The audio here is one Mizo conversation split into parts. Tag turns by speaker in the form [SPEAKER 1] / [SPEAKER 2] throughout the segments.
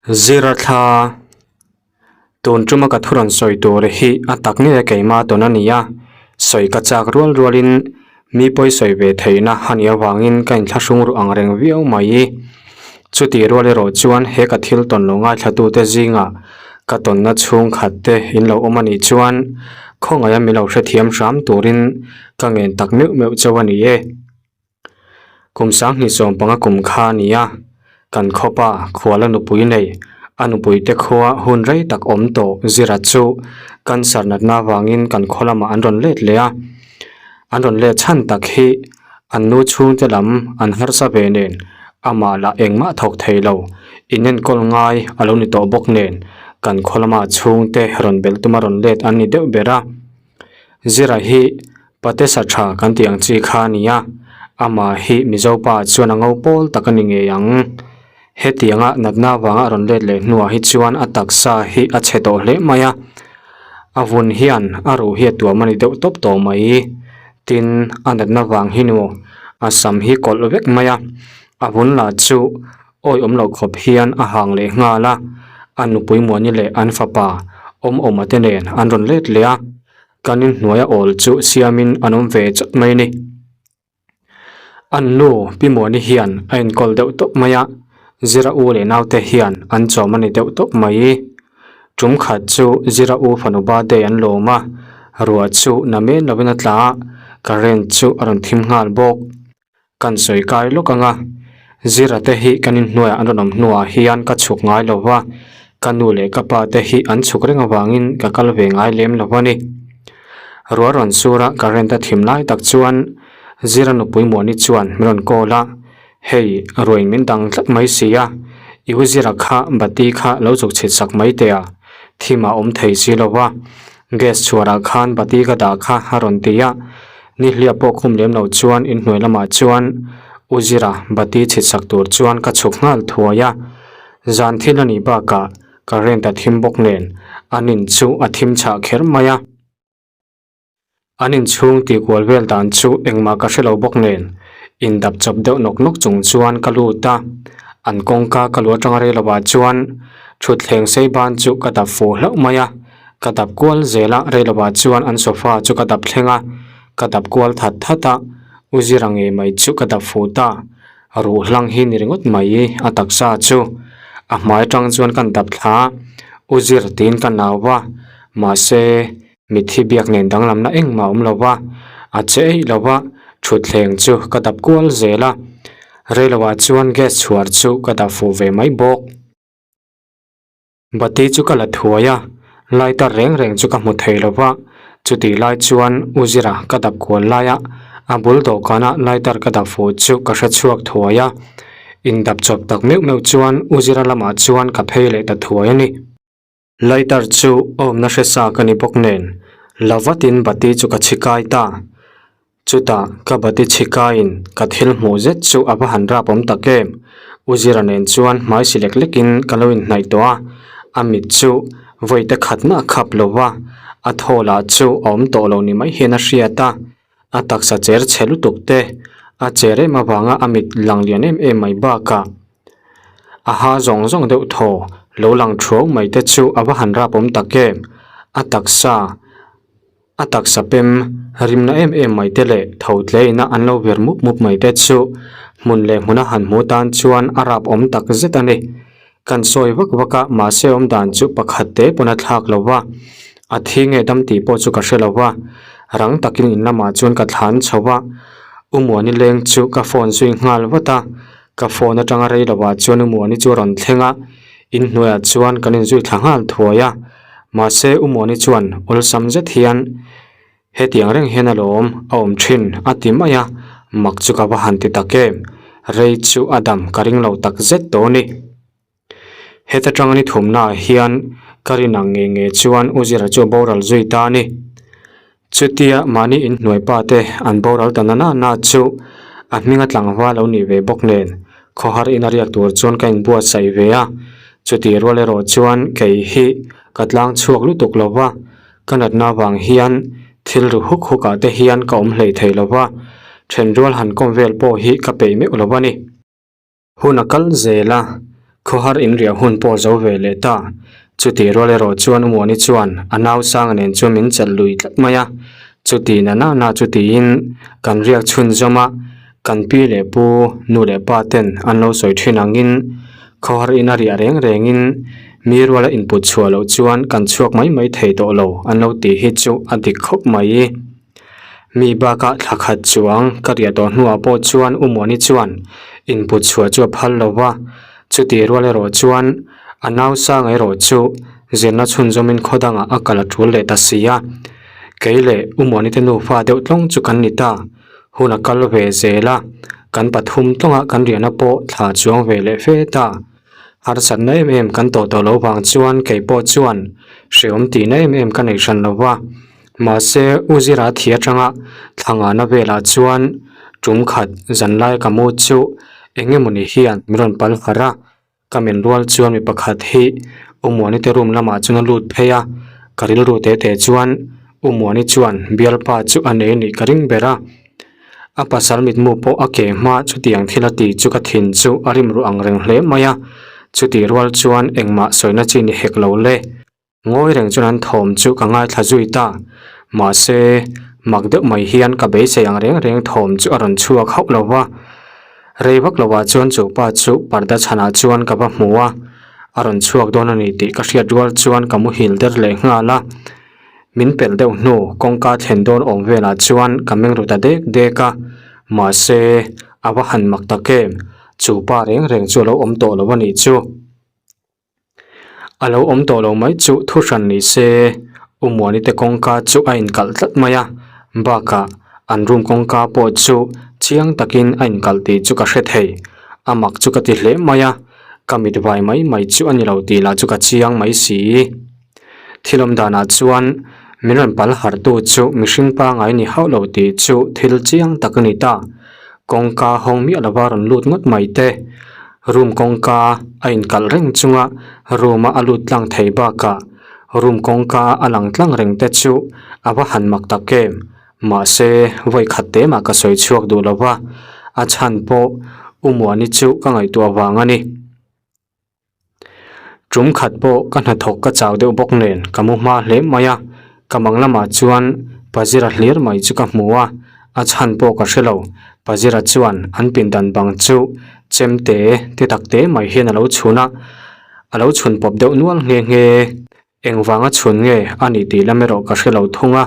[SPEAKER 1] Zira thla, Tun tuma ka thu rawn sawi tur hi a tak ngei a keimah tawn a ni a, sawi ka chak rual rualin mi pawi sawi ve theihna a nih avangin ka inthlahrung ruh ang reng viau mai. Chutih rual erawh chuan he ka thil tawn lo ngaithlatute zingah ka tawnna chhungkhat te in lo awm a nih chuan khawngaih a mi lo hrethiam hram turin ka ngen tak meuh meuh chauh a ni e. Kum sanghnih sawmpanga kum kha a ni a, kan khawpa khuala nupui nei, a nupuite khua hun rei tak awm tawh zira chu cancer natna avangin kan khaw lamah an rawn let leh a. An rawn let chhan tak hi an nu chhungte lam an harsa ve nen amah lah engmah thawk thei lo, inenkawl ngai a lo ni tawh bawk nen kan khaw lama chhungte rawn belh tuma rawn let an ni deuh ber a. Zira hi Patesa tha kan tih ang chi kha a ni a, amah hi Mizo pa chuan a ngo pawl tak a ni ngei ang. Hetianga natna avanga a rawn let leh hnuah hi chuan a taksa hi a chhe tawh hle mai a, a vun hian a ruh hi a tuam a ni deuh tawp tawh mai. Tin, a natna vang hi nu a sam hi kawlh vek mai a, a vun lah chu awi awm loh khawp hian a hang leh nghal a, a nupui Muani leh an fapa Awmawma te nen an rawn let leh a. Kan inhnuaia awl chu siamin an awm ve chawt mai a ni. An nu Pi Muani hian a enkawl deuh tawp mai a, Zira u leh naute hian an chawm a ni deuh tawp mai. Tum khat chu Zira u fanu birthday an lawm a, ruah chu na men lovin a tla a, current chu a rawn thim nghal bawk. Kan sawi kai lawk ang a, Zira te hi kan inhnuaiah an rawn awm hnuah hian ka chhuk ngai lo va, ka nu leh ka pa te hi an chhuk reng avangin ka kal ve ngai lem lo a ni. Ruah rawn sura current a thim lai tak chuan Zira nupui Muani chuan min rawn call a, Hei, ruain min dang tlat mai si a, i u Zira kha bati kha lo chuk chhit sak mai teh a, thim a awm thei si lo va, gas chhuarah khan bati ka dah kha a rawn ti a, Nihliap pawh khum lem lo chuan inhnuai lamah chuan U Zira bati chhit sak tur chuan ka chhuk nghal thuai a. Zan thil a nih bakah current a thim bawk nen an in chu a thim chhah kher mai a. An inchhung tih kual vel dan chu engmah ka hre lo bawk nen indap chawp deuh nawk nawk chung chuan ka lut a. An kawngka ka lu atanga rei lovah chuan thutthleng sei ban chu ka dap fuh hlauh mai a. Ka dap kual zel a, reilovah chuan an sofa chu ka dap thleng a, ka dap kual that that a, U Zira ngei mai chu ka dap fuh ta, ruh hlang hi ni ringawt mai a taksa chu a hmai atang chuan kan dap thla a, U Zir tiin ka nau va, mahse mitthi biak nen danglamna engmah a awm lo va, a che eih lo va, thutthleng chu ka dap kual zel a, reilovah chuan gas chhuar chu ka dap fuh ve mai bawk. Bati chu ka la thuai a, lighter reng reng chu ka hmu thei lo va, chutih lai chuan U Zira ka dap kual lai a, a bul dawhkana lighter ka dap fuh chu ka hre chhuak thuai a, indap chawp tak meuh meuh chuan U Zira lamah chuan ka phei leh ta thuai a ni. Lighter chu awmna hre sa ka ni bawk nen, la vatin bati chu ka chhi kai ta. Chutah ka bati chhikaiin ka thil hmuh zet chu a va han rap awm tak em? U Zira nen chuan hmai si lek lekin ka lo inhnaih tawh a, a mit chu vawi te khat mah a khap lo va, a thaw lah chu a awm tawh lo ni mai hian a hriat a, a taksa cher chhe lutuk te a cher em avanga a mit lang lian em em mai bakah a ha zawng zawng deuh thaw lo lang thuau mai te chu a va han rap awm tak em? A taksa. A taksa pem rimna em em mai te leh tho tleina an lo vir mup mup mai te chu hmun leh hmuna han hmu tan chuan a rap awm tak zet a ni. Kan sawi vak vak a, mahse awm dan chu pakhat te pawn a thlak lo va, a thi nge dam tih pawh chu ka hre lo va, rang takin in lamah chuan ka thlan chho va, U Muani leng chu ka phone zui nghal vat a, ka phone atanga rei lovah chuan U Muani chu a rawn thleng a, inhnuaiah chuan kan inzui thla nghal thuai a. Mahse U Muani chuan awlsam zet hian hetiang reng hian alawm a awm thin a ti mai a, mak chu ka va han ti tak em, rei chu a dam ka ring lo tak zet tawh a ni. Heta tang ni thumnaah hian ka rin ang nge nge chuan U Zira chu a boral zui ta a ni. Chutia mahni inhnuai pa te an boral ta na na na chu a hminga tlangval lo nih ve bawk nen khawhar in a riak tur chuan ka inbuatsaih ve a, chutih rual erawh chuan kei hi ka tlang chhuak lutuk lo va, ka natna avang hian thil ru huk huk ah te hian ka awm hlei thei lo va, then rual han kawm vel pawh hi ka peih meuh lo a ni. Hun a kal zel a, Khawhar inriah hun pawh zo ve leh ta. Chuti rual erawh chuan Umuani chuan a nau Sanga nen chuan min chelh lui tlat mai a. Chuti na na na chu tiin kan riak chhunzawm a, kan pi leh pu, nu leh pa ten an lo sawi thin angin khawhar ina riah reng rengin mi ruala input chhuah loh chuan kan chhuak mai mai thei tawh lo an lo tih hi chu a dik khawp mai. Mi bakah thla khat chuang ka riah tawh hnuah pawh chuan Umuani chuan input chhuah chu a phal lo va, chuti rual erawh chuan a nau sang erawh chu zirna chhunzawmin khaw dangah a kal a tul leh ta si a. Kei leh Umuani te nufa deuh tlawng chu kan ni ta, hun a kal ve zel a, kan pathum tlawnga kan riahna pawh thla chuang ve leh fe ta. Harsatna em em kan tawh tawh lo vang chuan kei pawh chuan hreawm tihna em em ka nei hran lo va. Mahse, U Zira thi atanga thla ngahna velah chuan tum khat zanlai ka mu chu eng emawni hian min rawn pal harh a, ka men rual chuan mi pakhat hi U Muani te room lamah chuan a lut phei a, ka rilru teh teh chuan U Muani chuan bialpa chu a nei nih ka ring ber a. A pasal mitmu pawh a ke hma chutiang thil a ti chu ka thin chu a rim ruh ang reng hle mai a, chutih rual chuan engmah sawina chi ni hek lo le. Ngawi reng chuan an thawm chu ka ngaithla zui ta. Mahse, mak deuh mai hian ka beisei ang reng reng thawm chu a rawn chhuak hauh lo va. Rei vak lovah chuan chu pa chu parda chhanah chuan ka va hmu a, a rawn chhuak dawn a ni tih ka hriat rual chuan ka muhil der leh nghal a. Min pelh deuh hnu kawngka thlen dawn awm velah chuan ka meng ru ta dek dek a. Mahse, a va han mak tak em, chu pa reng reng chu a lo awm tawh lo a nih chu. A lo awm tawh lo mai chu thu hran ni se, U Muani te kawngka chu a inkalh tlat mai a, bakah an room kawngka pawh chu chiang takin a inkalh tih chu ka hre thei, a mak chu ka ti hle mai a, ka mit vai mai mai chu a ni lo tih lah chu ka chiang mai si. Thil awm danah chuan min rawn pal harhtu chu mihring pangai ni hauh lo tih chu thil chiang tak a ni ta. Kawngka hawng miah lova rawn lut ngawt mai te, room kawngka a inkalh reng chunga room a a lut tlang thei bakah room kawngka a lang tlang reng te chu a va han mak tak em. Mahse, vawi khat te mah ka sawi chhuak duh lova, a chhan pawh U Muani chu ka ngaihtuah vang a ni. Tum khat pawh ka hnathawk ka chau deuh bawk nen ka mu hma hle mai a, ka mang lamah chuan Pazira hlir mai chu ka hmu a, a chhan pawh ka hre lo. Pazira chuan an pindan bang chu chemte ti tak te mai hian a lo chhun a, a lo chhun pawp deuh nual nghe nghe. Engvanga chhun nge a nih tih lam erawh ka hre lo thung a,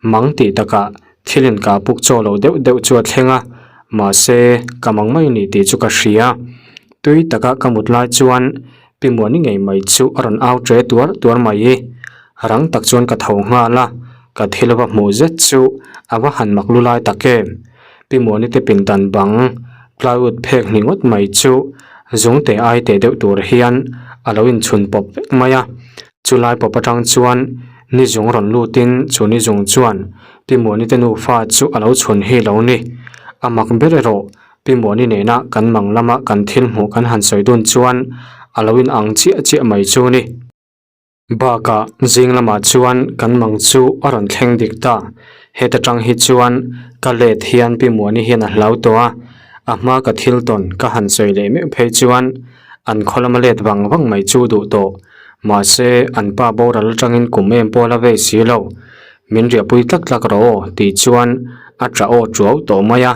[SPEAKER 1] mang tih takah thil inkah puk chaw lo deuh deuh chu a thleng a, mahse ka mang mai ni tih chu ka hria. Tui taka ka mut lai chuan Pi Muani ngei mai chu a rawn au ṭe tuar tuar mai. Rang tak chuan ka tho nghal a, ka thil va hmuh zet chu a va han mak lu lai tak em. Pi Muani te pindan bang plywood phek hnih ngawt mai chu zungte ai teh deuh tur hian a lo inchhun pawp vek mai a. Chulai pawp atang chuan ni zung rawn lutin chu ni zung chuan Pi Muani te nufa chu a lo chhun hi lo ni. A mak ber erawh Pi Muani nena kan mang lama kan thil hmuh kan han sawi dun chuan a lo in ang chiah chiah mai chu ni. Bakah zing lamah chuan kan mang chu a rawn thleng dik ta. Heta tang hi chuan ka let hian Pi Muani hian a hlau tawh a, a hma ka thil tawn ka han sawi leh meuh phei chuan an khaw lama let vang vang mai chu duh tawh. Mahse an pa boral atangin kum em pawh la vei si lo. Min riahpui tlak tlak rawh aw tih chuan a tah aw tuau tawh mai a,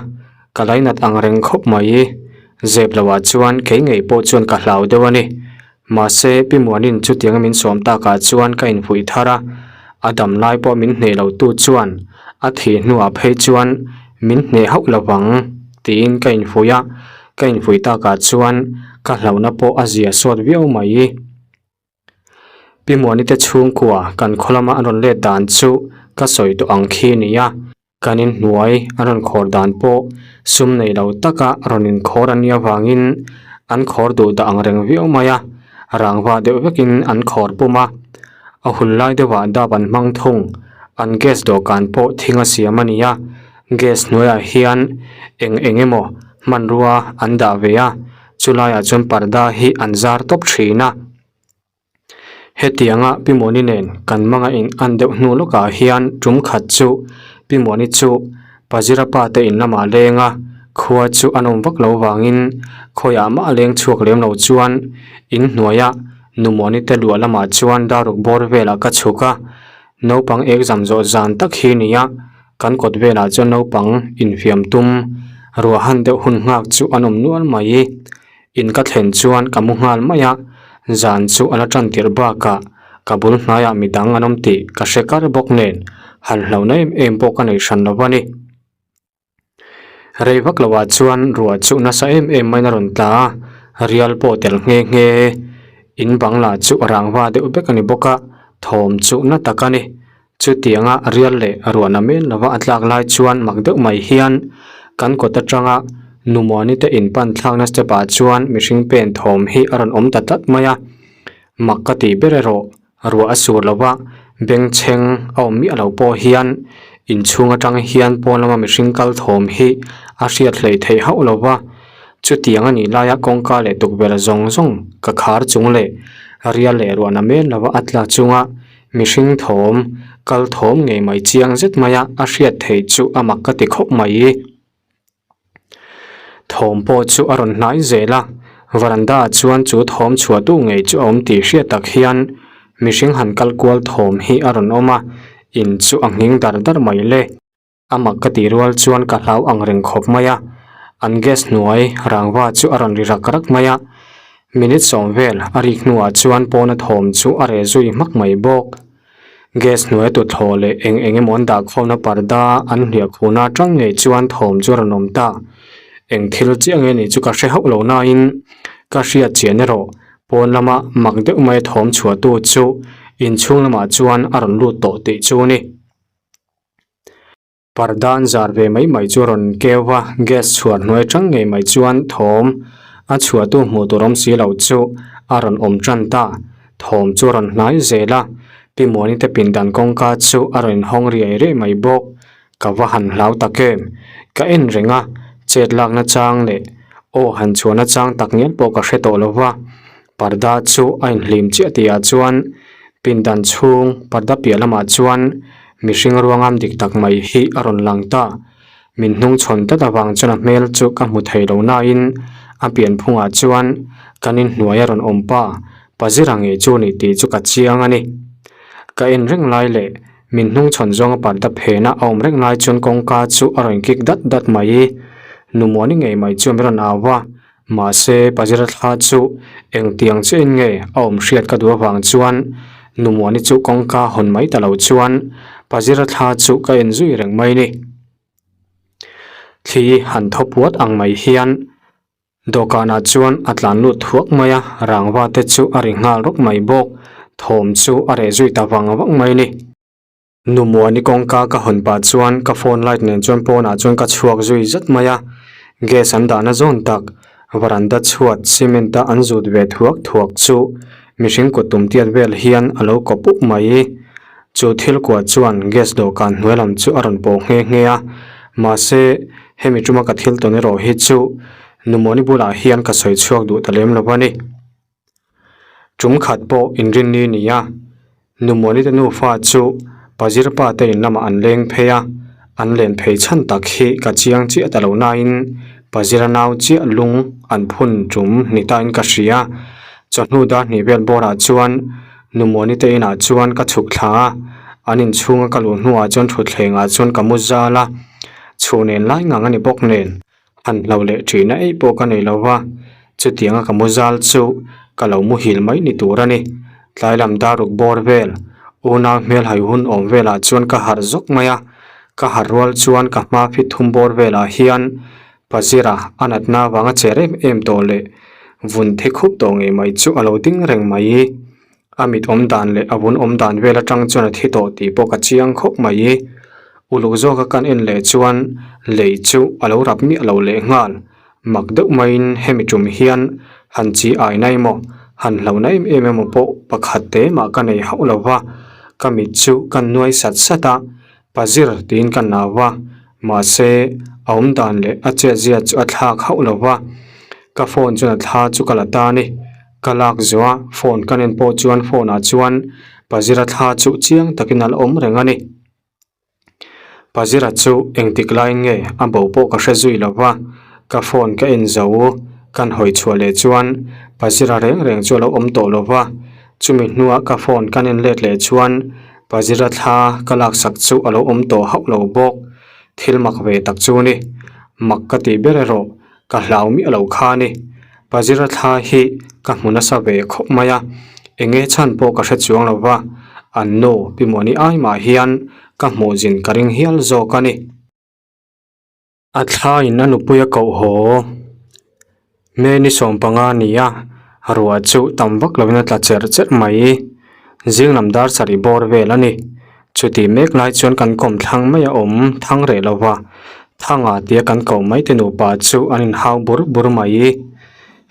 [SPEAKER 1] ka lainat ang reng khawp mai. Zep lohah chuan kei ngei pawh chuan ka hlau deuh a ni. Mahse, Pi Muanin chutianga min sawm takah chuan ka infuih thar a, a dam lai pawh min hneh lo tu chuan a thih hnuah phei chuan min hneh hauh lo vang tiin ka infuih a, ka infuih takah chuan ka hlauhna pawh a zia sawt viau mai. Pi Muani te chhungkua kan khaw lama an rawn let dan chu ka sawi tawh ang khi nia. Kan inhnuai an rawn khawr dan pawh sum nei lo taka rawn inkhawr an nih avangin an khawr duh dah ang reng viau mai a, rangva deuh vekin an khawr pum a. A hun lai deuhah dap an hmang thung, an gas dawhkan pawh thing a siam a ni a, gas hnuaiah hian eng eng emaw hmanrua an dah ve a, chulaiah chuan parda hi an zar tawp thin a. Hetianga Pi Muani nen kan manga in an deuh hnu lawkah hian tum khat chu Pi Muani chu Pazira pa te in lamah leng a, khua chu an awm vak lo vangin Khawiah mah a leng chhuak lem lo chuan in hnuaia Numawni te luah lamah chuan daruk bawr velah ka chhuk a, naupang exam zawh zan tak hi nia kan kawt velah chuan naupang infiam tum ruah han deuh hun nghak chu an awm nual mai. In ka thlen chuan ka mu nghal mai a, zan chu a la tan tirh bakah ka bul hnaiah midang an awm tih ka hre kar bawk nen han hlauhna em em pawh ka nei hran lo a ni. Rei vak loah chuan ruah chu nasa em em maiin a rawn tla a, rial pawh tel nghe nghe. In bang lah chu rangva deuh vek a ni bawk a, thawm chu na tak a ni. Chutianga rial leh ruah na men lova a tlak lai chuan mak deuh mai hian kan kawt atanga Numuani te in pan thlakna step ah chuan mihring pen thawm hi a rawn awm ta tlat mai a, mak ka tih ber erawh Ruah a sur lo va, bengchheng a awm miah lo pawh hian inchhung atang hian pawn lama mihring kal thawm hi a hriat hleih theih hauh lo va. Chutiang a nih laia kawngka leh tukverh zawng zawng ka khar chung leh rial leh ruah na men lova a tla chunga mihring thawm kal thawm ngei mai chiang zet maia a hriat theih chu a mak ka ti khawp mai. Thawm pawh chu a rawn hnai zel a, varanda ah chuan chu thawm chhuah tu ngei chu a awm tih hriat tak hian mihring han kal kual thawm hi a rawn awm a, in chu a nghing dar dar mai le. A mak ka tih rual chuan ka hlau ang reng khawp mai a, an gas hnuai rangva chu a rawn ri rak rak mai a, minute sawm vel a rik hnuah chuan pawna thawm chu a reh zui hmak mai bawk. Gas hnuai tuthlawh leh eng eng emaw an dah khawmna parda an hliah khuhna atang ngei chuan thawm chu a rawn awm ta. Eng thil chiah nge nih chu ka hre hauh lo nain ka hriat chian erawh pawn lama mak deuh maia thawm chhuahtu chu inchhung lamah chuan a rawn lut tawh tih chu a ni. Parda an zar ve mai mai chu a rawn keu va, gas chhuar hnuai atang ngei mai chuan thawm a chhuahtu hmuh tur awm si lo chu a rawn awm tan ta. Thawm chu a rawn hnai zel a, Pi Muani te pindan kawngka chu a rawn inhawng riai riai mai bawk. Ka va han hlau tak em? Ka en reng a, chet lakna chang leh aw han chhuahna chang tak ngial pawh ka hre tawh lo va. Parda chu a inhlim chiah tih ah chuan pindan chhung parda piah lamah chuan mihring ruangam dik tak mai hi a rawn lang ta. Min hnung chhawn tlat avang chuan a hmel chu ka hmu thei lo nain a pian phungah chuan kan inhnuai a rawn awm pa, Pazira ngei chu ni tih chu ka chiang a ni. Ka en reng lai leh min hnung chhawn zawnga parda phena a awm reng lai chuan kawngka chu a rawn kik dat dat mai. Numuani ngei mai chu min rawn au va. Mahse, Pazira thla chu engtiang chiahin nge a awm hriat ka duh avang chuan Numuani chu kawngka hawn mai ta lo chuan Pazira thla chu ka en zui reng mai ni. Thli han thaw puat ang mai hian dawhkanah chuan a tlan lut thuak mai a, rangva te chu a ri nghal rawk mai bawk, thawm chu a reh zui ta vang vang mai ni. Numuani kawngka ka hawn pah chuan ka phone light nen chuan pawnah chuan ka chhuak zui zat mai a, gas an dahna zawn tak varanda chhuat cement a an zut ve thuak thuak chu mihring kut tum tiat vel hian a lo kawp up mai. Chu thil kuah chuan gas dawhkan hnuai lam chu a rawn pawh nghe nghe a, mahse hemi tuma ka thil tawn erawh hi chu Numuani bulah hian ka sawi chhuak duh ta lem lo a ni. Tum khat pawh inrinni ni a, Numuani te nufa chu Pazir pa te in lamah an leng phei a, an len phei chhan tak hi ka chiang chiah ta lo nain Pazira nau chiah lung an phun tum ni tain ka hria. Chawhnu dar hnih vel bawrah chuan Numuani te inah chuan ka chhuk thla a, an inchhunga ka luh hnuah chuan thutthlengah chuan ka mu zal a, chhuh nen lai ngang a ni bawk nen. Han hlo leh ṭhina eih pawh ka nei lo va, chutianga ka mu zal chu ka lo muhil mai ni tur a ni. Tlai lam dar ruk bawr vel, unau hmel hai hun awm velah chuan ka harh zawk mai a, ka harh rual chuan ka hma fit thum bawr velah hian Pazira a natna avanga che rem em tawh leh vun thi khup tawh ngei mai chu a lo ding reng mai. A mit awm dan leh a vun awm dan vel atang chuan a thi tawh tih pawh ka chiang khawp mai. Uluk zawka kan en leh chuan lei chu a lo rap miah lo leh nghal. Mak deuh maiin hemi tum hian han chi ai na emaw, han hlo na em em emaw pawh pakhat te mah ka nei hauh lo va. Ka mit chu ka nuai sat sat a, Pazir tiin ka nau va, mahse a awm dan leh a chetzia chu a thlak hauh lo va. Ka phone chuan a thla chu ka la ta a ni. Ka lak zawh a, phone ka nen pawh chuan phone ah chuan Pazira thla chu chiang takin a la awm reng a ni. Pazira chu engtik laiin nge a bo pawh ka hre zui lo va, ka phone ka en zo. Kan hawi chhuah leh chuan Pazira reng reng chu a lo awm tawh lo va, chumi hnua ka phone kan en let leh chuan Pazira thla ka laksak chu a lo awm tawh hauh lo bawk. Thil mak ve tak chu ni. Mak ka tih ber erawh ka hlau miah lo kha a ni. Pazira thla hi ka hmu nasa ve khawp mai a, eng nge chhan pawh ka hre chuang lo va, an nu Pi Muani ai mah hian ka hmuh zin ka ring hial zawk a ni. A thla in a nupui a koh haw. May ni 15 ni a, ruah chu tam vak lovin a tla cherh cherh mai. Zing lam dar sarih bawr vel a ni. Chutih mek lai chuan kan kawm thlang mai a awm thang reh lo va, Thanga tia kan koh mai te nupa chu an inhau bur bur mai.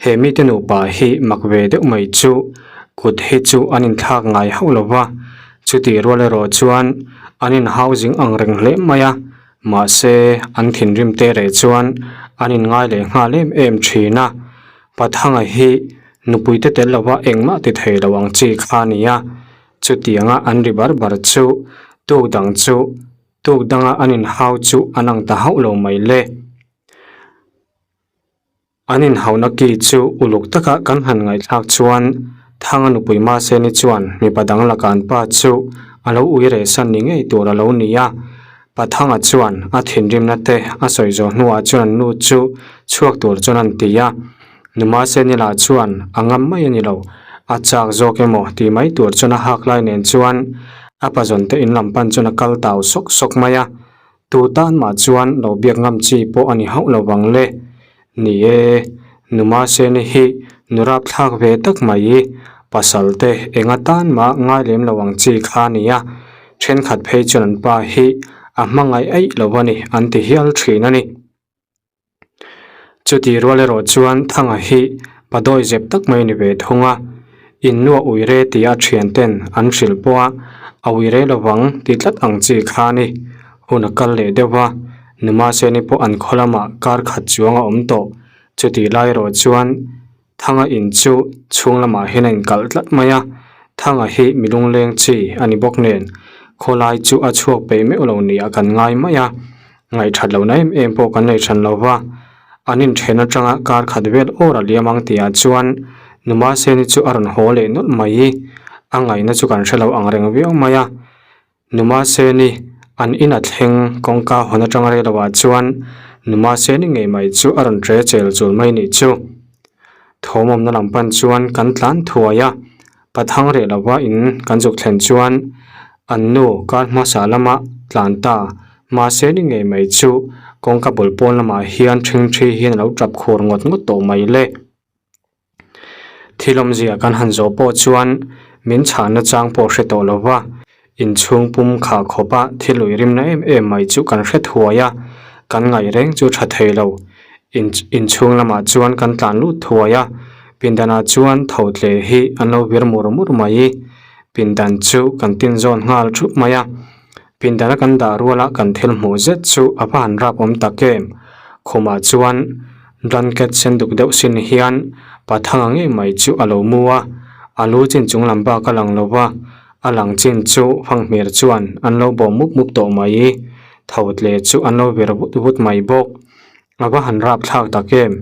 [SPEAKER 1] He mite nupa hi mak ve deuh mai chu kut hi chu an inthlak ngai hauh lo va, chutih rual erawh chuan an inhau zing ang reng hle mai a. Mahse, an thinrim te reh chuan an inngai leh nghal em em thin a. Pathanga hi nupuite tel lova engmah ti thei lo ang chi kha a ni a. Chutianga an ri bar bar chu tuk dang chu tuk danga an inhau chu an ang ta hauh lo mai le. An inhauhna ki chu uluk taka kan han ngaihthlak chuan Thanga nupui Maseni chuan mipa dang laka an pa chu a lo ui reh san ni ngei tur a lo ni a. Pa Thanga chuan a thinrimna te a sawi zawh hnuah chuan an nu chu chhuak tur chuan an ti a. Nu Maseni lah chuan a ngam mai a ni lo, a chak zawk emaw tih mai tur chuan a hak lai nen chuan a pazawn te in lam pan chuan a kal tau sawk sawk mai a. Tu tan mah chuan lo biak ngam chi pawh a ni hauh lo vang le. Ni e, Numa Seni hi nu rapthlak ve tak mai, pasal te enga tan mah ngai lem lo ang chi kha a ni a, thenkhat phei chuan an pa hi a hmangaih aih lo a ni an ti hial thin a ni. Chuti rual erawh chuan Thanga hi pa dawi zep tak mai ni ve thung a, Innuah ui re tia a thianten an hrilh pawh a, a ui re lovang ti tlat ang chi kha a ni. Hun a kal leh deuh va, Numaseni pawh an khaw lamah kar khat chuang a awm tawh. Chuti lai erawh chuan Thanga in chu chhung lamah hian a inkalh tlat mai a, Thanga hi mi lungleng chi a ni bawk nen khawlai chu a chhuak peih meuh lo nia kan ngai mai a. Ngaihthat lohna em em pawh kan nei hran lo va, an inthen atanga kar khat vel awr a liam ang tihah chuan Numa Seni chu a rawn haw leh nawlh mai. A ngaihna chu kan hre lo ang reng viau mai a. Numa Seni an in a thleng kawngka hawn atanga rei lohah chuan Numa Seni ngei mai chu a rawn tre chel chul mai nih chu. Thawmawmna lam pan chuan kan tlan thuai a. Pathang reh lova in kan zuk thlen chuan an nu kar hmasa lama tlan ta mahse ni ngei mai chu kawngka bul pawn lamah hian ṭhingṭhi hian a lo ṭap khur ngawt ngawt tawh mai le. Thil awmzia kan han zawh pawh chuan min chhahna chang pawh hre tawh lova inchhung pum khah khawpa thil ui rimna em em mai chu kan hre thuai a, kan ngaih reng chu tha thei lo. In inchhung lamah chuan kan tlan lut thuai a, pindanah chuan tho tle hi an lo vir mur mur mai. Pindan chu kan tin zawn nghal thup mai a, pindana kan dah ruala kan thil hmuh zet chu a va han rap awm tak em. Khumah chuan blanket sen duk deuh sin hian pathanga ngei mai chu a lo mu a, a lu chin chung lam bak a lang lo va, a lang chin chu fanghmir chuan an lo bawh mup mup tawh mai. Tho tle chu an lo vir vut vut mai bawk. A va han rap thlak tak em?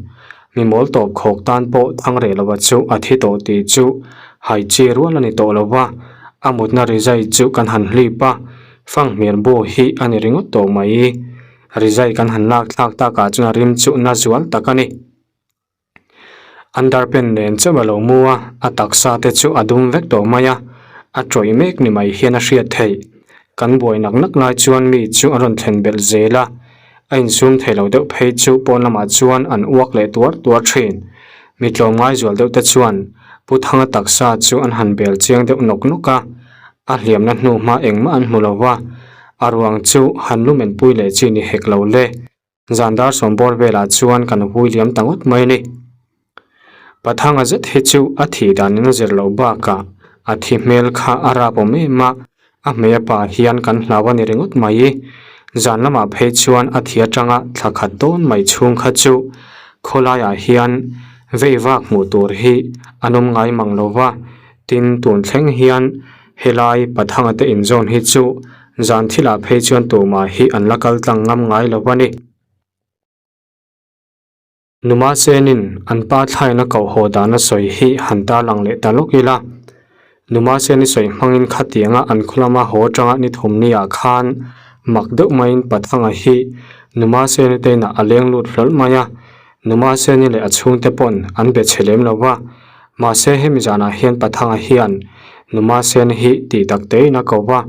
[SPEAKER 1] Mi mawl tawp khawk tan pawh thang reh lova chu a thi tawh tih chu hai chi rual a ni tawh lo va, a mutna rizai chu kan han hlip a, fanghmir bu hi a ni ringawt tawh mai. Rizai kan han lak thlak takah chuan a rim chu na zual tak a ni. Underpant nen chauh a lo mu a, a taksa te chu a dum vek tawh mai a, a tawih mek ni mai hian a hriat theih. Kan buai nak nak lai chuan mi chu a rawn thlen belh zel a, a insum thei lo deuh phei chu pawn lamah chuan an uak leh tuar tuar thin. Mi tlawmngai zual deuh te chuan Pu Thanga taksa chu an han bel chiang deuh nawk nawk a, a hliamna hnu hma engmah an hmu lo va, a ruang chu han lumen pui leh chi ni hek lo le. Zan dar sawmbawr velah chuan kan hui liam ta ngawt mai a ni. Pathanga zet hi chu a thih danin a zir loh bakah a thi hmel kha a rap awm em a, a hmei a pa hian kan hlau a ni ringawt mai. Zan lamah phei chuan a thi atanga thla khat dawn mai chhung kha chu khawlaiah hian vei vak hmuh tur hi an awm ngai mang lo va, tin tun thleng hian Helai Pathanga te inzawn hi chu zan thilah phei chuan tumah hi an la kal tlang ngam ngai lo a ni. Numa Senin an pa thlaina koh haw dan a sawi hi han tarlang leh ta lawk ila. Numa Seni sawi hmangin khatianga an khaw lama haw atanga ni thumni ah khan mak deuh maiin Pathanga hi Numa Seni te inah a leng lut hlawl mai a, Numa Seni leh a chhungte pawn an be chhe lem lo va. Mahse hemi zanah hian Pathanga hian Numa Seni hi tih tak tein a ko va.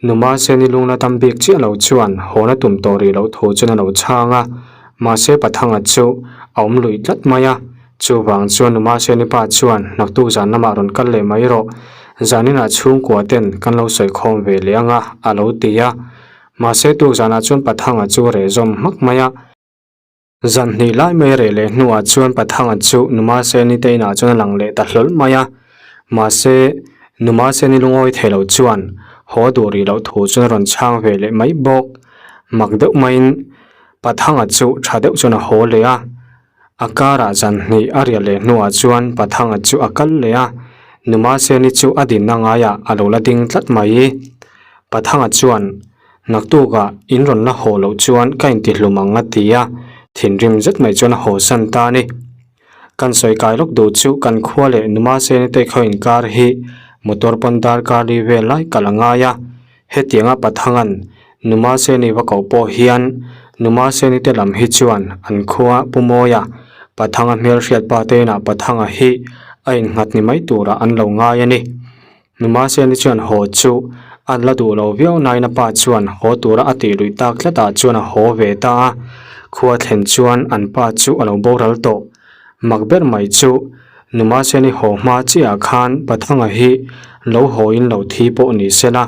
[SPEAKER 1] Numa Seni lungna tam bik chiah lo chuan hawna tum tawh rih loh thu chuan a lo chhang a, mahse Pathanga chu a awm lui tlat mai a, chuvang chuan Numa Seni pa chuan naktuk zan lamah rawn kal leh mai rawh, zaninah chhungkua ten kan lo sawi khawm ve leh ang a, a lo ti a. Mahse tuk zanah chuan Pathanga chu reh zawm hmak mai a. Zan hnih lai mai reh leh hnuah chuan Pathanga chu Numa Seni te inah chuan a lang leh ta hlawl mai a. Mahse, Numa Seni lungawi thei lo chuan haw duh rih loh thu chuan a rawn chhang ve leh mai bawk. Mak deuh maiin Pathanga chu tha deuh chuan a haw leh a. A karah zan hnih a riah leh hnuah chuan Pathanga chu a kal leh a, Numa Seni chu a dinna ngaiah a lo la ding tlat mai. Pathanga chuan Naktukah in rawn la haw loh chuan ka intihlum ang a ti a, thinrim zet mai chuan a haw san ta a ni. Kan sawi kai lawk duh chu kan khua leh Numa Seni te khaw inkar hi motor pawn darkar li vel lai kalh a ngai a, hetianga Pathangan Numa Seni va koh pawh hian Numa Seni te lam hi chuan an khua Pu Mawia Pathanga hmelhriat pa te inah Pathanga hi a innghat ni mai turah an lo ngai a ni. Numa Seni chuan haw chu an la duh lo viau nain a pa chuan haw tura a tih luih tak tlatah chuan a haw ve ta a, khua thlen chuan an pa chu a lo boral tawh. Mak ber mai chu Numa Seni haw hma chiahah khan Pathanga hi lo hawin lo thi pawh ni sela,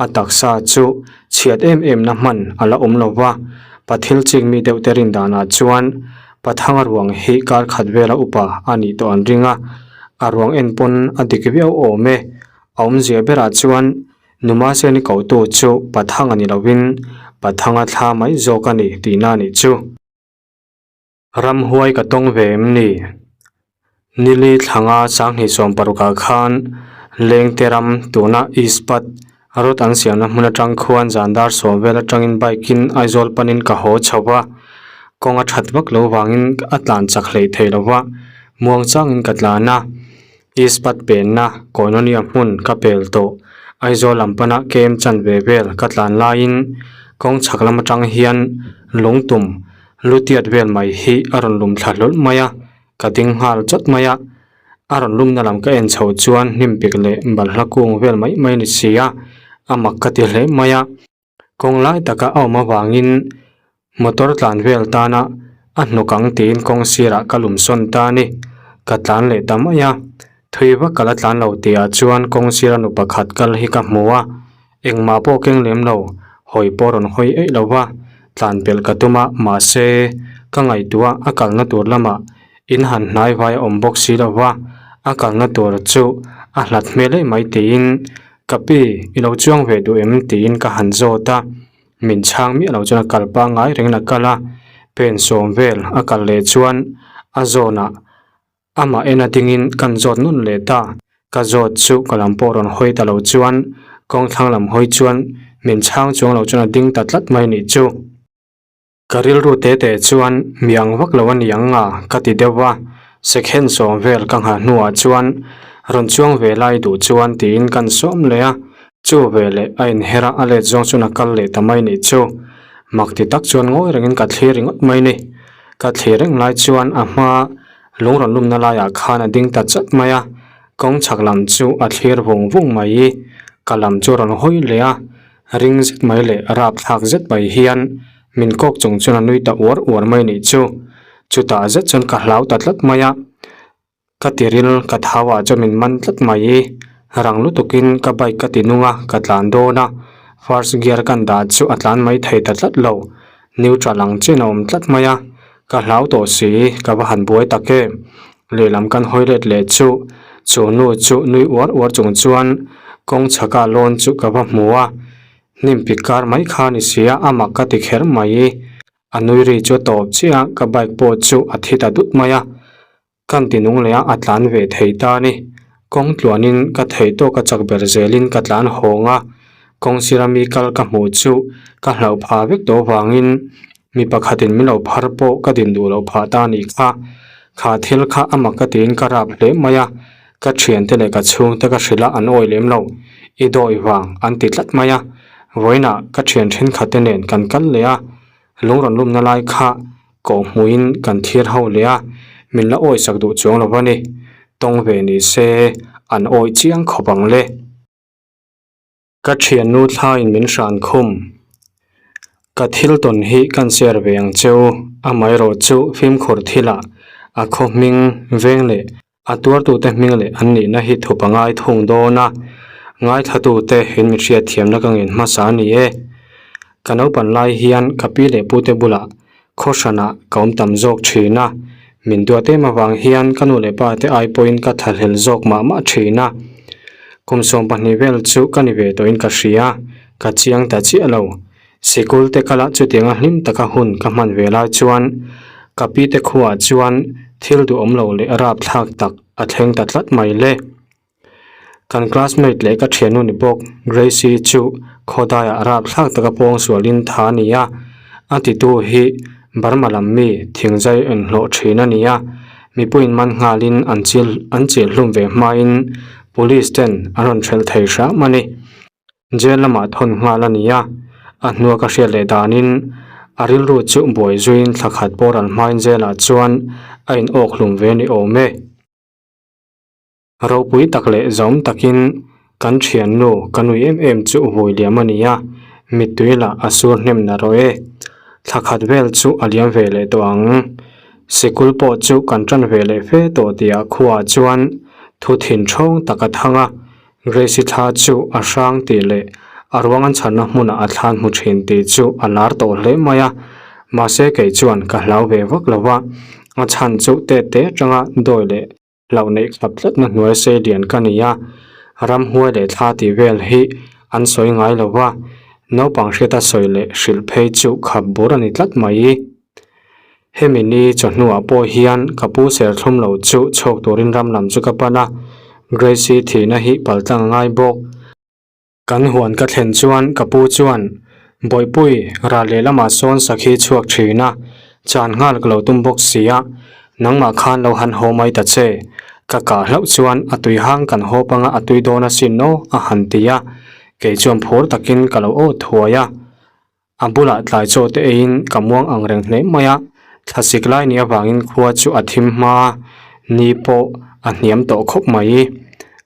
[SPEAKER 1] a taksa chu chhiat em em na hman a la awm lo va, Pathil chik mi deuh te rin danah chuan Pathanga ruang hi kar khat vela upa a nih tawh an ring a, a ruang en pawn a dik viau awm e. A awmzia berah chuan Numa Seni kotu chu Pathanga ni lovin Pathanga thla mai zawk a ni tihna a nih chu. Ramhuai ka tawng ve em ni? Nili thlanga sanghnih 16 ah khan Lengte ram tuna Ispat rawt an siamna hmun atang khuan zan dar sawm vel atangin bike in Aizawl panin ka haw chho va, kawng a that vak lo vangin a tlan chak hleih thei lo va, muang changin ka tlan a. Ispat penna Koinonia hmun ka pel tawh Aizawl lam pana kem chanve vel ka tlan laiin kawng chhak lam atang hian lungtum lutiat vel mai hi a rawn lum thla hlawl mai a. Ka ding nghal chawt mai a, a rawn lumna lam ka en chho chuan hnim pik leh balhla kung vel mai mai a ni si a, a mak ka ti hle mai a. Kawng lai taka a awm avangin motor tlan vel tana a hnuk ang tiin kawng sirah ka lum sawn ta a ni. Ka tlan leh ta mai a, thui vak ka la tlan lo tihah chuan kawng sira nu pakhat kal hi ka hmu a. Engmah pawh keng lem lo, hawi pawh rawn hawi eih lo va, tlan pelh ka tum a, mahse, ka ngaihtuah a kalna tur lamah in han hnai vai a awm bawk si lo va, a kalna tur chu a hlat hmel eih mai tiin, Ka pi, i lo chuang ve duh em? tiin ka han zawt a, min chhang miah lo chuan a kal pangngai rengin a kal a, pen sawm vel a kal leh chuan a zawnah Amah en a dingin kan zawt nun leh ta. Ka zawt chu ka lam pawh rawn hawi ta lo chuan kawng thlang lam hawi chuan min chhang chuang lo chuan a ding ta tlat mai nih chu. Ka rilru te te chuan mi ang vak lo a ni ang nga ka ti deuh va, second sawm vel ka nghah hnuah chuan rawn chuang ve lai duh chuan tiin kan sawm leh a, chu veleh a inher a a let zawng chuan a kal leh ta mai nih chu. Mak ti tak chuan ngawi rengin ka thlir ringawt mai ni. Ka thlir reng lai chuan a hma Lung rawn lumna laiah khan a ding ta chat mai a, kawng chhak lam chu a thlir vung vung mai i, ka lam chu a rawn hawi leh a, ring zet mai leh rapthlak zet mai hian min kawk chung chuan a nui ta uar uar mai nih chu. Chutah zet chuan ka hlau ta tlat mai a, ka tiril ka thau ah chuan min man tlat mai i, rang lutukin ka bike ka ti nung a, ka tlan dawn a, first gear kan dah chu a tlan mai thei ta tlat lo. Neutral ang chian a awm tlat mai a, ka hlau tawh si, ka va han buai tak em. Lehlam kan hawi let leh chu, chu nu chu nui uar uar chung chuan kawng chhaka lawn chu ka va hmu a, hnim pik kar mai kha ni sia a mak ka ti kher mai. A nui ri chu a tawp chiah a, ka bike pawh chu a thi ta dut mai a. Kan ti nung leh a, a tlan ve thei ta a ni. Kawng tluanin ka theih tawk a chak ber zelin ka tlan hawng a, kawng sira mi kal ka hmuh chu ka hlauh phah vek tawh vangin Mi pakhatin min lo phar pawh ka din duh loh phah ta a nih kha. Kha thil kha a mak ka tiin ka rap hle mai a, ka thiante leh ka chhungte ka hrilh a an awi lem lo. I dawi vang an ti tlat mai a. Vawiinah ka thian thenkhatte nen kan kal leh a, lungrawn lumna lai kha koh hmuhin kan thir ho leh a, min la awisak duh chuang lo va ni. Tawng ve ni se an awi chiang khawp ang le. Ka thiannu thlaiin min hran khum. Ka thil tawn hi kan share ve ang cheu, amaherawh chu fimkhur thilah a khaw hming veng leh a tuartute hming leh an nihna hi thup a ngai thung dawn a, ngaithlatute in mi hriatthiamna ka ngen hmasa a ni e. Ka naupan lai hian ka pi leh pute bulah khaw hranah ka awm tam zawk thin a, min duat em avang hian ka nu leh pa te ai pawhin ka thlahlel zawk mah mah thin a. Kum 12 vel chu ka ni ve tawhin ka hria, ka chiang ta chiah lo. Sikul te kala chutianga hlim taka hun ka hman ve lai chuan ka pi te khuaah chuan thil duhawm lo leh rapthlak tak a thleng ta tlat mai le. Kan classmate leh ka thiannu ni bawk Gracie chu khawdaiah rapthlak taka pawngsualin tha a ni a, a titu hi Burma lam mi thingzai inhlawh thin a ni a, mipuiin man nghalin an chil an chil hlum ve hmain police ten an rawn hrelh thei hram a ni. Jail lamah thawn nghal a ni a, a hnua ka hriat leh danin a rilru chu buai zuiin thla khat pawh ral hmain jail ah chuan a in awk hlum ve ni awm e. Ropui tak leh zawm takin kan thiannu ka nui em em chu vui liam a ni a, mittui lah a sur hnem na rawh e. Thla khat vel chu a liam ve leh tawh ang. Sikul pawh chu kan tan ve leh fe tawh tihah khuaah chuan thu thin thawng tak a thang a, Grace-i thla chu a hrang tih leh a ruang an chhanna hmunah a thlan hmu thin tih chu a lar tawh hle mai a, mahse kei chuan ka hlau ve vak lo va, a chhan chu tet te atanga dawi leh Hlauh neih khat tlatna hnuai sei lian ka ni a, ramhuai leh thla tih vel hi an sawi ngai lo va, naupang hriata sawi leh hrilh phei chu khap bur a ni tlat mai. Hemi ni chawhnuah pawh hian ka pu serthlum lo chu chhuak turin ram lam chu ka pan a, Gracie thihna hi paltlang a ngai bawk. Kan huan ka thlen chuan ka pu chuan, Bawihpui, ral lehlamah sawn sakhi chhuak thin a, chan nghal ka lo tum bawk si a, nangmah khan lo han haw mai ta che. Ka kah hlauh chuan a tui hang kan hawp anga a tui dawn asin aw, a han ti a, kei chuan phur takin ka lo aw thuai a. A bulah tlai chaw te eiin ka muang ang reng hle mai a, thlasik lai ni avangin khua chu a thim hma a, ni pawh a hniam tawh khawp mai.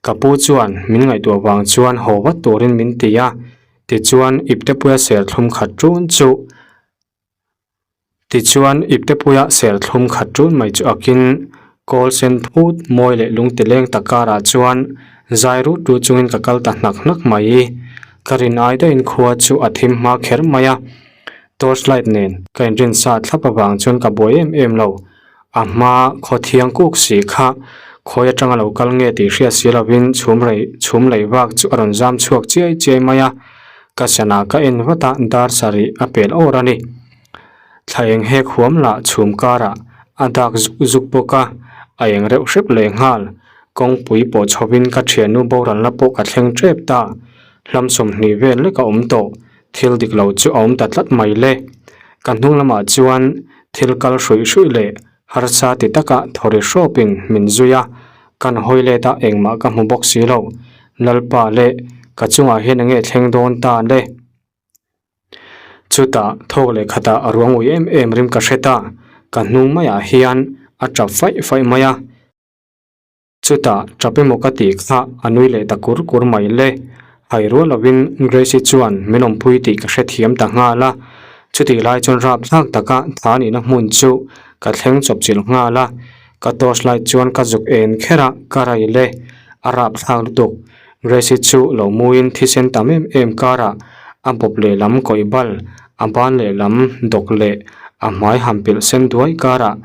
[SPEAKER 1] Ka pu chuan min ngaihtuah vang chuan haw vat turin min ti a, tichuan iptepuia serthlum khat ṭun chu Tichuan iptepuia serthlum khat ṭun mai chu akin kawl sen phut mawi leh lungti leng tak karah chuan zai rut rut chungin ka kal ta hnak hnak mai. Ka rin ai daihin khua chu a thim hma kher mai a, torch light nen ka inrin sa thlap avang chuan ka buai em em lo. A hma khaw thiang kuk si kha khawi atanga lo kal nge tih hriat si lovin chhum rei chhum lei vak chu a rawn zam chhuak chiai chiai mai a, ka sana ka en vat a dar sarih a pel awr a ni. Thla eng hek huam lah chhum karah a dak zuk zuk bawk a, a eng reuh hrep leh nghal. Kawngpui pawh chhovin ka thiannu boralna pawh ka thleng tep ta. Hlam 20 vel lek a awm tawh, thil dik lo chu a awm ta tlat mai le. Ka hnung lamah chuan thil kal hruih hruih leh harsa ti taka thawri hrawpin min zui a, kan hawi let a engmah ka hmu bawk si lo. Lalpa leh ka chungah hian enge thleng dawn ta le? Chutah thawk leh khatah a ruang ui em em rim ka hre ta, ka hnung maiah hian a tap faih faih mai a. Chutah tap emaw ka tih kha a nui leh ta kur kur mai le. Hai rual lovin Grace-i chuan min awmpui tih ka hrethiam ta nghal a. Chutih lai chuan rapthlak taka tha nihna hmun chu ka thleng chawpchilh nghal a. Ka torch light chuan ka zuk en kher a, ka rai le. A rapthlak lutuk. Grace-i chu lo muin thisen tam em em karah a bawp lehlam kawih bal, a ban lehlam dawk leh a hmai han pilh sen duai karah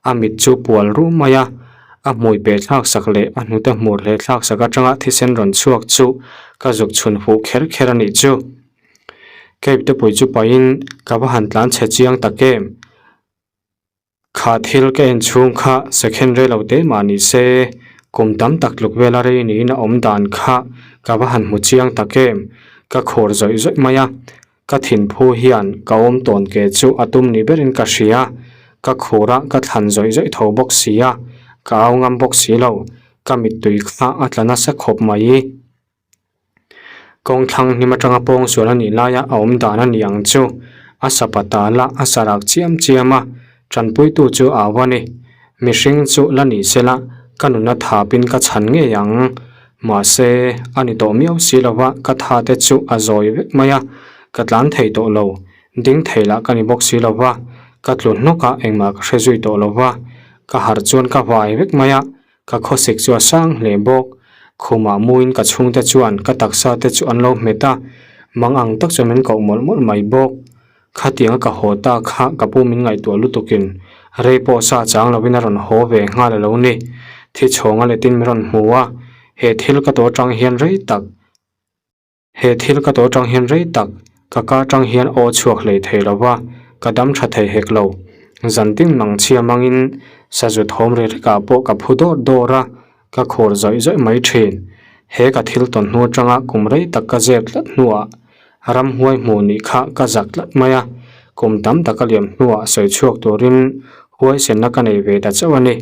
[SPEAKER 1] a mit chu pual ru mai a, a hmui peh thlak sak leh a hnute hmur hleh thlak sak atanga thisen rawn chhuak chu ka zuk chhun huh kher kher a nih chu. Cape te pui chu pahin ka va han tlan chhe chiang tak em? Kha thil ka en chhung kha second rei lo te mah ni se, kum tam tak tluk vela rei niin a awm dan kha ka va han hmu chiang tak em, ka khur zawih zawih mai a. Ka thinphu hian ka awm tawn ke chu a tum ni berin ka hria. Ka khur a, ka thlan zawih zawih tho bawk si a, ka au ngam bawk si lo. Ka mittui kha a tla nasa khawp mai. Kawng thlang hnim atanga pawng sual a nih laia a awm dan a ni ang chu. A sapa tal a, a sarak chiam chiam a, tanpuitu chu a au a ni. Mihring chu la ni se la, ka nuna thapin ka chhan ngei ang. Mahse, a ni tawh miau si lova ka tha te chu a zawi vek mai a, ka tlan thei tawh lo. Ding thei lah ka ni bawk si lova, ka tlu hnawk a, engmah ka hre zui tawh lova. Ka harh chuan ka vai vek mai a, Ka khawsik chu a sang hle bawk. Khumah muin ka chhungte chuan ka taksa te chu an lo hmet a, mang ang tak chuan min koh mawlh mawlh mai bawk. Khatianga ka haw ta kha ka pu min ngaihtuah lutukin rei pawh sa chang lovin a rawn haw ve nghal a lo ni. Thi chhawnga letin min rawn hmu a, he thil ka tawh atang hian rei tak. He thil ka tawh atang hian rei tak, ka ka atang hian aw chhuak hlei thei lo va, ka dam tha thei hek lo. Zan tin mang chhia mangin sazu thawm ri rekah pawh ka phu dawr dawr a, ka khur zawih zawih mai thin. He ka thil tawn hnu atanga kum rei tak ka zep tlat hnuah ramhuai hmuh nih kha ka zak tlat mai a, kum tam tak a liam hnuah sawi chhuak turin huaisenna ka nei ve ta chauh a ni.